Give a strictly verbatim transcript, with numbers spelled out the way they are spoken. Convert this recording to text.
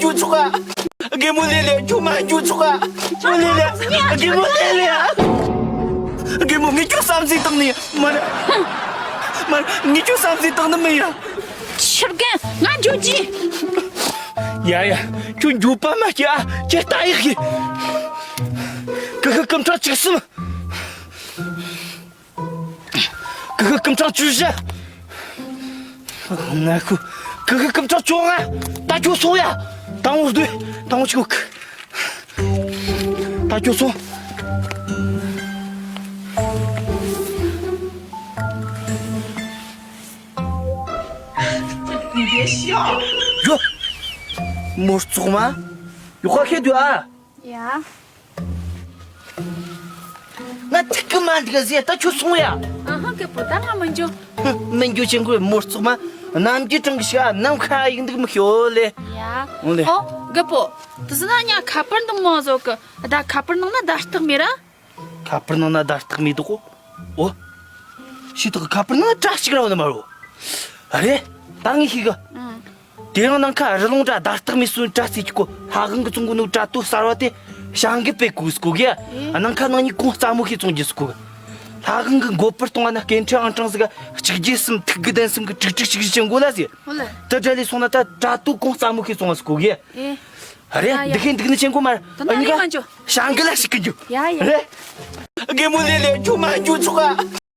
འགྱོ་ཆོག་ག། རྒན་མོ་ལེ་ལེ། ཁྱོད་མ་འགྱོ་ཆོག་ག། མོ་ལེ་ལེ། རྒན་མོ་ལེ་ལེ། རྒན་མོ་ངས་ཁྱོད་བསམ་གཟས་བཏང་ནི་མ་རེད། མ་རེད། ངས་ཁྱོད་བསམ་གཟས་བཏང་ནི་མིན་ཡ། ཕྱིར་རྒན། ང་འགྱོ་རྒྱུ། ཡ་ཡ། ཁྱོད་འགྱོ་པ་མ་སྐྱེ་ཨ། ཁྱེད་ལྟ་ཡག་གི། ཀུ་ཤུ་སྐུ་ཕྲེང་བཅུ་གསུམ། ཀུ་ཤུ་སྐུ་ཕྲེང་བཅུ་བཞི། ང་ཁུ། ཀུ་ཤུ་སྐུ་ཕྲེང་བཅོ་ལྔ། ད་ཁྱོད་སོང་ཡ། དང་པོ་སྡོད། དང་པོ་ཆུག། ད་ཁྱོད་སོང་། ཡོ། མོ་བཙོག་མ། ཡོ། ཁ་ཤེད་དུ་ཨ། ཡ། ང་ཐིག་གི་མ་འདུག་ཟེར། ད་ཁྱོད་སོང་ཡ། ཨ་ཧ། རྒད་པོ། ད་ང་མི་འགྱོ། ཧུ། མི་འགྱོ་ཆེན་པོའི་མོ་བཙོག་མ། ནམ་རྒྱུན་གྲང་གི་ཤ་ནམ་ཁ་ཡིག་འདུག་མི་ཤོ་ལེ། ཡ། འོ་ལེ། ཨོ། རྒད་པོ། དེ་ཟེར་ན་ཉ་ཁ་པར་འདུག་མོ་བཟོ་གི། ད་ཁ་པར་ནང་ན་བརྡ་རྟགས་མེད་ར། ཁ་པར་ནང་ན་བརྡ་རྟགས་མེད་དོ་གོ། ཨོ། ཤི་ཐག་ཁ་པར་ནང་ན་སྒྲ་གཅིག་ར་ཡོད་ནི་མ་རེད། ཨ་རེད། ད་ངས་ཤེས་གི། ཨང་། དེ་རིང་ནང་ཁ་རི་ལུང་འདྲ་བརྡ་རྟགས་མེད་སོང་། སྒྲ་ཚིག་གོ། ལྷ་ཁང་གི་ཚོང་གི་ནུ་དྲ་ཏོ་གསར་བ་དེ་ཞང་གི་པེ་ཀུ་སྐོ་གི། ཨེ། ནང་ཁ་ནང་ནི་གོང་རྩ་མོ་ཤེས་ཚོང་རྒྱུ་སྐོ་གི། ལྷ་ཁང་གི་མགོ་པར་གཏོང་བ་ན་སྐད་འཕྲིན་ཨང་གྲངས་ཟིག་གཅིག་བརྒྱད་གསུམ་ཐིག་དགུ་བདུན་གསུམ་གི་དྲུག་དྲུག་ཅིག་བཞི་མགོ་ལ་ཟེར། ཨོ་ལེ། དེ་འདྲ་ལས་སོང་ན་ད་དྲ་ཏོ་གོང་རྩ་མོ་ཤེས་ཚོང་བ་སྐོ་གི། ཨེ། ཨ་རེད། ཡ་ཡ། འདི་ཁེ་འདུག་ནི་ཆེན་གོ་མར། ད་ནི་ཨ་ནི་ག་མ་འཇོ། ཞང་གི་ལ་ཞིག་གི་འཇུ། ཡ་ཡ། རེད། རྒན་མོ་ལེ་ལེ། ཁྱོད་མ་འཇུ་ཆོག་ག།